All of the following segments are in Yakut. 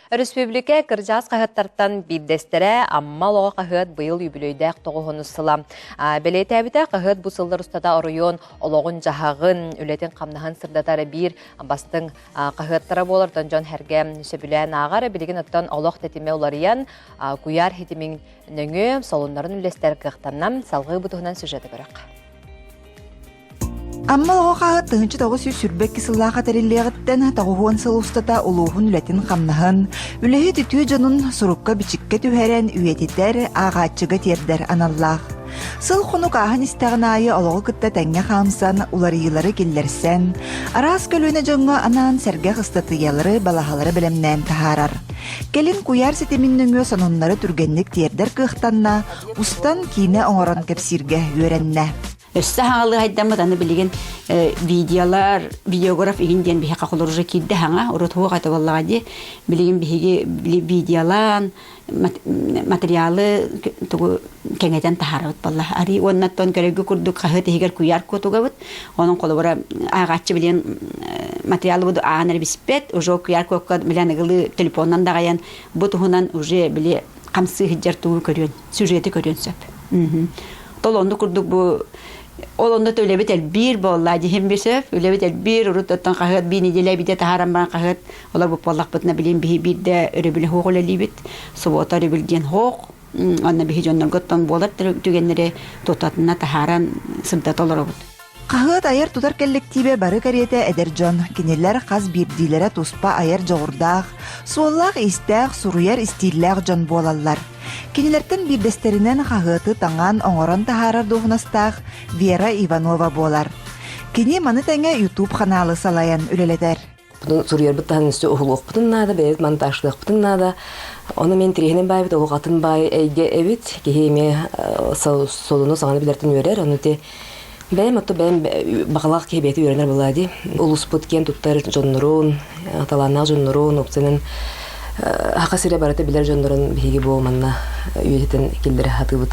Өрөспүүбүлүкэ кырдьаҕас хаһыаттартан биирдэстэрэ Амма олоҕо хаһыат быйыл үбүлүөйдээх тоҕуһунус сыла. Бэлиэтээбитэ, хаһыат бу сыллар устата оройуон олоҕун-дьаһаҕын, үлэтин-хамнаһын сырдатар биир бастыҥ хаһыаттара буолар. Оттон дьон сэргэ сөбүлээн ааҕар. Билигин оттон олох тэтимэ уларыйан, куйаар ситимин нөҥүө солуннарын үллэстэр кыахтанна. Салгыы бу туһунан сюжеты көрөх. Амма оҕо хаһыат 1922 сыллаахха тэриллиэҕиттэн тоҕуһуон сыл устата улууһун үлэтин-хамнаһын, үлэһит үтүө дьонун сурукка-бичиккэ түһэрэн үйэтитэр, ааҕааччыга тиэрдэр аналлаах. Сыл-хонук ааһан истэҕин аайы олоҕу кытта тэҥҥэ хаамсан, уларыйыылары киллэрсэн, араас көлүөнэ дьоҥҥо анаан сэргэх ыстатыйалары, балаһалары бэлэмнээн таһаарар. Кэлин куйаар ситимин нөҥүө сонуннары түргэнник тиэрдэр кыахтанна, устан киинэ оҥорон кэпсииргэ үөрэннэ. Өссө хаҥалыһайдаммыт аны билигин видеолар, видеограф игин диэн биһиэхэ холор уже киирдэ хаҥа, урут хуох этэ буоллаҕа дии. Билигин биһиги видеолаан материалы тугу кэҥэтэн таһаарабыт буолла. Ари уоннаттан көрөргө курдук хаһыат иһигэр куйаар куотугабыт. Онон холобура ааҕааччы билигин материалы буду ааҕан эрэ биспэт, уже куйаар куокка билэн ыгылыы телефонунан даҕайан бу туһунан уже били хамсыы сылдьар тугу көрүөн, сюжеты көрүөн сөп. Ол онно курдук бу ол онно үлэбит элбиир буолла дьиһим би сөп үлэбит элбиир урут оттон хаһыат бии неделя бите таһааран баран хаһыат олор бу буоллахпытына билин биһи биирдэ өрөбүлэ хуох үлэлиибит субуота өрөбүл диэн хуох онно биһи дьоннорго оттон буолар түгэннэри тутатына таһааран сырдата олоробут. Хаһыат айар-тутар кэллэктиибэ бары кэриэтэ эдэр дьон. Кинилэр хас биирдиилэрэ туспа айар дьоҕурдаах, суоллаах-иистээх, суруйар истииллээх дьон буолаллар. Кинилэртэн биирдэстэринэн хаһыаты таҥан, оҥорон таһаарар дуоһунастаах Вера Иванова буолар. Кини маны тэҥэ YouTube ханаалы салайан үлэлэтэр. Суруйарбыт таһынан өссө уһулуохпутун наада, бэйэбит монтажтыахпытын наада. Ону мин тириһинэн баайбыт олох атын баай эйгэ эбит. Киһи эмиэ солуну саҥаны билэртэн үөрэр. Ону ити бэйэм отто бэйэм баҕалаах киһи бэйэтэ үөрэнэр буолаа дии. Улууспут киэн туттар дьоннорун, талааннаах дьоннорун, опциянан Саха сирэ барыта билэр дьоннорун биһиги бу манна үйэтитэн киллэрэ сатыыбыт.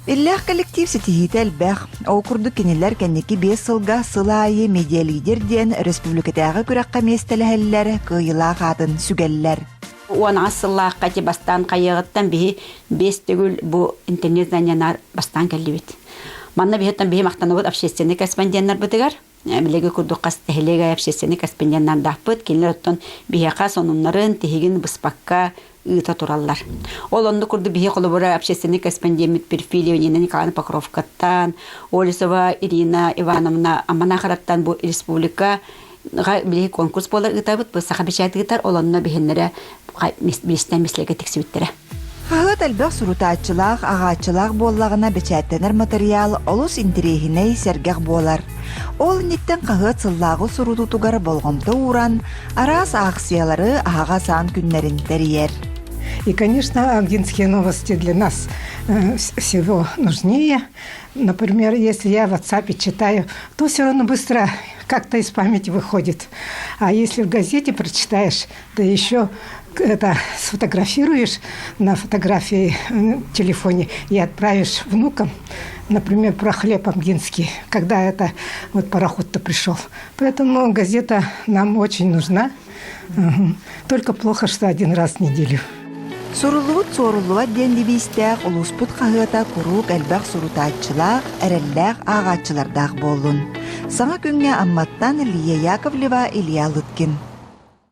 Иллээх коллектив ситиһиитэ элбэх. Ол курдук кинилэр кэнники 5 сылга сыл аайы медиалидер диэн республикатааҕы күрэххэ миэстэлэһэллэр, кыайыылаах аатын сүгэллэр. 10 сыллаахха ити бастаан хайыаҕыттан биһи 5 төгүл бу интернет знанияны бастаан кэллибит. Манна биһиттэн биһи махтанабыт общественный корреспонденнарбытыгар билиги курдук хас нэһилиэгэ общественный корреспонденнардаахпыт. Кинилэр оттон биһиэхэ сонуннарын тиһигин быспакка ыыта тураллар. Ол оннук курдук биһи холобура общественный корреспондеммит Перфильева Нина Николаевна Покровкаттан, Олесова Ирина Ивановна Амманахараттан бу республика билиги конкурс буолар ыытабыт, бу саха бэчээт ыытар, ол онно биһиннэрэ биристэн мислэгэ тиксибиттэрэ. Хаһыат элбэх сурутааччылаах, аҕааччылаах буоллаҕына бэчээттэнэр матырыйаал олус интэриэһинэй, сэргэх буолар. Ол инниттэн хаһыат сыллааҕы сурутуутугар болҕомто ууран, араас аахсыйалары аһаҕас аан күннэрин тэрийэр. И, конечно, Агинские новости для нас всего нужнее. Например, если я в WhatsApp читаю, то все равно быстро как-то из памяти выходит. А если в газете прочитаешь, да еще это сфотографируешь на фотографии в телефоне и отправишь внукам, например, про хлеб амгинский, когда это вот пароход-то пришел. Поэтому газета нам очень нужна. Только плохо, что один раз в неделю. Суруллубут суоруллубат диэн девизтээх улууспут хаһыата куруук элбэх сурутааччылаах, эрэллээх ааҕааччылардаах буоллун. Саҥа күҥҥэ Амматтан Лия Яковлева, Илья Лыткин.